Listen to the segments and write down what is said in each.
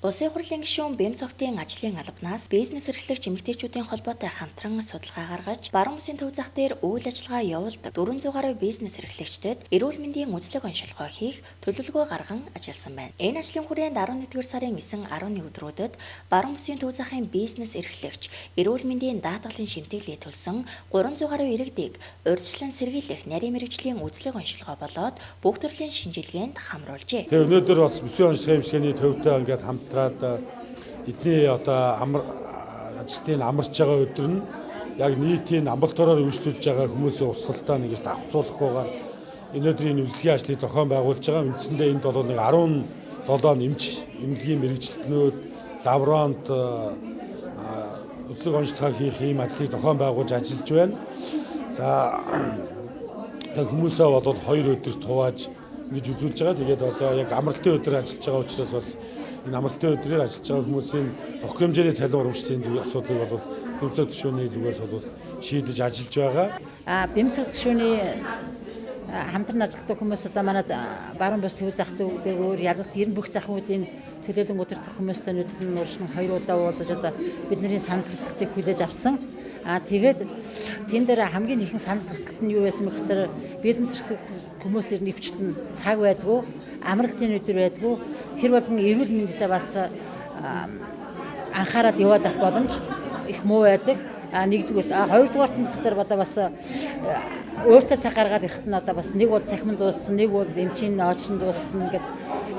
Улсын хурлын гишүүн Бэмцогтын ажлын албанаас бизнес эрхлэгч эмэгтэйчүүдийн холбоотой хамтран судалгаа гаргаж, Баруун бүсийн төв зах дээр үйл ажиллагаа явуулдаг 400 гаруй бизнес эрхлэгчдэд эрүүл мэндийн үзлэг оншилгоо хийх төлөвлөгөө гарган ажилласан байна. Энэ ажлын хүрээнд 11-р сарын 9-11 өдрүүдэд Баруун бүсийн төв захын бизнес эрхлэгч эрүүл мэндийн даатгалын шимтгэлээ төлсөн 300 гаруй иргэдийг урьдчилан сэргийлэх нарийн мэргэжлийн үзлэг оншилгоо болоод бүх төрлийн шинжилгээнд хамруулжээ. Тэгээ өнөөдөр бас бүсийн оншилгоо эмчилгээний төвтэй ингээд хамт эдний одоо ажилтны амарч байгаа өдөр нь яг нийтийн амбулаториор үйлчлүүлж байгаа хүмүүсийн урсгалтаа нэгж давхцуулахгүйгээр өнөөдрийн үзлэгийн ажлыг зохион байгуулж байгаа. Үндсэндээ энд бол нэг 17 эмч, эмнэлгийн мэргэжилтнүүд, лаборант үзлэг онцлогоо хийх ийм ажлыг зохион байгуулж ажиллаж байна. За хүмүүсээ бол 2 өдөр тувааж ингэж үзүүлж байгаа. Тэгээд одоо яг амралтын өдөр ажиллаж байгаа учраас бас энэ амралтын өдрөөр ажиллаж байгаа хүмүүсийн зохих хэмжээний цалин урамшлийн зүг асуудлыг бол Бэмцэг гишүүний зүгээс бол шийдэж ажиллаж байгаа. Бэмцэг гишүүний хамтран ажилладаг хүмүүс одоо манай Баруун бүс төв зах дээгүүр ялалт 90 бүх захуудын төлөөлөн удирдах хүмүүстэй нүдэн уршин 2 удаа уулзаж одоо бидний санал хүсэлтийг хүлээж авсан. Тэгээд тэн дээр хамгийн ихэнх санал хүсэлт нь юу байсан бэ гэхээр бизнес эрхлэгч хүмүүсийн нэвчлэн цаг байдгүй, амралтын өдөр байдгүй, тэр болгон эрүүл мэндэд бас анхаарал яваад байх боломж их муу байдаг. Нэгдүгээрт, хоёрдугаарт нь болохоор одоо бас өөртөө цаг гаргаад ирэхэд нь одоо бас нэг бол цахим дууссан, нэг бол эмчийн очрон дууссан гэдэг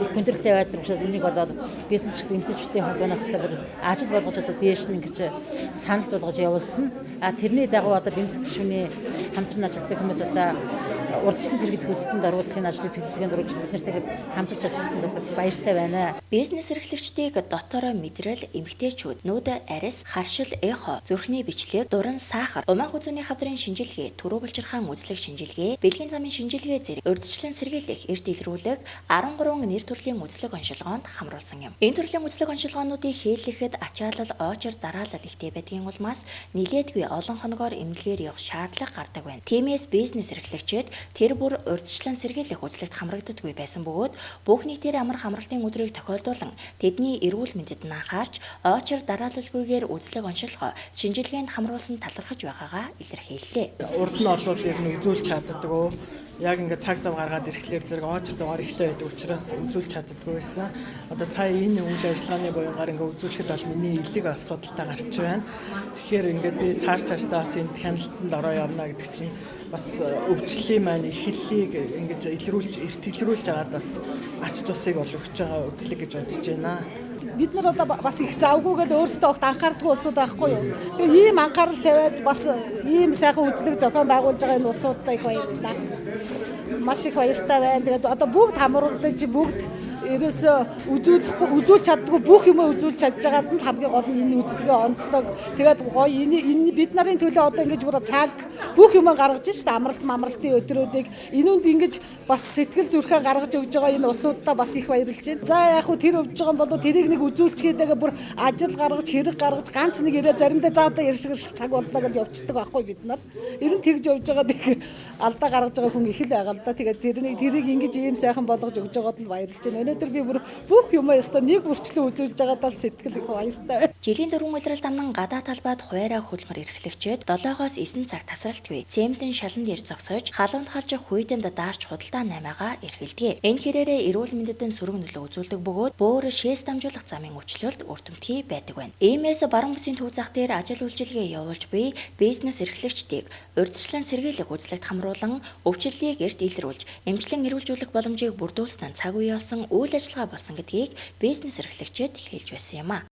их хүндрэлтэй байдаг учраас энийг болоод бизнес эрхлэгч эмэгтэйчүүдийн холбооноос одоо бүр ажил болгож одоо дээш нь ингэж санал болгож явуулсан. Тэрний дагуу одоо Бэмцэг гишүүний хамтран ажилладаг хүмүүс одоо урьдчилан сэргийлэх үйлсэнд оруулахын ажлыг төлөвлөгөөнд оруулж бид нартэйгээ хамтарч ажилласанд одоо баяртай байна. Бизнес эрхлэгчдийг дотороо мэдрэл, эмэгтэйчүүд, нүд, арьс, харшил, эхо, зүрхний бичлэг, дуран сахар, умаан хүзүүний хавдрын шинжилгээ, түрүү булчирхаан үзлэг шинжилгээ, бэлгийн замын шинжилгээ зэрэг урьдчилан сэргийлэх, эрт илрүүлэх 13 нэр төрлийн үзлэг оншилгоонд хамруулсан юм. Энэ төрлийн үзлэг оншилгоонуудыг хийлгэхэд ачаалал, очир, дараалал ихтэй байдгийн улмаас нилээдгүй олон хоногоор эмнэлгээр явах шаардлага гардаг байна. Тиймээс бизнес эрхлэгчид тэр бүр урьдчилан сэргийлэх үзлэгт хамрагддаггүй байсан бөгөөд бүх нийтээр амрах амралтын өдрийг тохиолдуулан тэдний эрүүл мэндэд нь анхаарч очир дараалалгүйгээр үзлэг оншилгоо шинжилгээнд хамруулсан талархаж байгаагаа илэрхийллээ. Урд нь олвол ер нь үзүүлж чаддаггүй. Яг ингээд цаг зав гаргаад ирэхлээр зэрэг очир дугаар ихтэй байдаг учраас үзүүлж чаддаггүй байсан. Одоо сая энэ үйл ажиллагааны буянгаар ингээд үзүүлэхэд бол миний элэг асуудалтай гарч байна. Тэгэхээр ингээд би цааш цаашдаа бас энэ хяналтанд ороо явна гэдэг чинь бас өвчлөлийн маань эхлэлийг ингэж илрүүлж эрт илрүүлж агаад бас ач тусыг бол өгч байгаа үзлэг гэж бодож байна. Бид нар одоо бас их завгүйгээл өөрсдөө огт анхаардгүй улсууд байхгүй юу. Тэгээ ийм анхаарал тавиад бас ийм сайхан үзлэг зохион байгуулж байгаа энэ улсуудтай их баярлалаа. Маш их баяртай байна. Тэгээд одоо бүгд хамруулж бүгд ерөөсөө үзүүлэхгүй үзүүлж чаддгүй бүх юм үзүүлж чадж байгаад нь хамгийн гол нь энэ үзлэгээ онцлог. Тэгээд гоё энэ бид нарын төлөө одоо ингэж бүр цаг бүх юм гаргаж шít амралт мамралтын өдрүүдийг энүүнд ингэж бас сэтгэл зүрхээ гаргаж өгж байгаа энэ улсуудаа бас их баярлж байна. За яг хөө тэр өвж байгаа юм болоо тэрийг нэг үзүүлчихээдэгээ бүр ажил гаргаж хэрэг гаргаж ганц нэг ирээ заримдаа за одоо иршиг цаг боллоо гэж явцдаг байхгүй бид нар. Ер нь тэгж явж байгаа тэг алдаа гаргаж байгаа хүн их л байгаа л да. Тэгээд тэрийг ингэж ийм сайхан болгож өгж байгаад л баярлж байна. Өнөөдөр би бүр бүх юмаа ёстой нэг бүрчлэн үзүүлж байгаадаа л сэтгэл их баяртай байна. Жилийн 4 улиралд амнан гадаа талбайд хуваараа хөдөлмөр эрхлэгчид 7-оос 9 цаг тасралтгүй цементэн шалан дээр зогсож халуунд халж хүйтэнд даарч худалдаа наймаагаа эрхэлдэг. Энэ хэрээрээ эрүүл мэндэд сөрөг нөлөө үзүүлдэг бөгөөд бөөр шээс дамжуулах замын өвчлөлт үр дүнтэй байдаг байна. Иймээс Баруун бүсийн төв зах дээр ажил үйлчилгээ явуулж буй бизнес эрхлэгчдийг урьдчилан сэргийлэх үзлэгт хамруулан өвчлөлийг эрт илрүүлж эмчлэн эрүүлжүүлэх боломжийг бүрдүүлсэн нь цаг үе болсон үйл ажиллагаа болсон гэдгийг бизнес эрхлэгчид хэлж байсан юм а.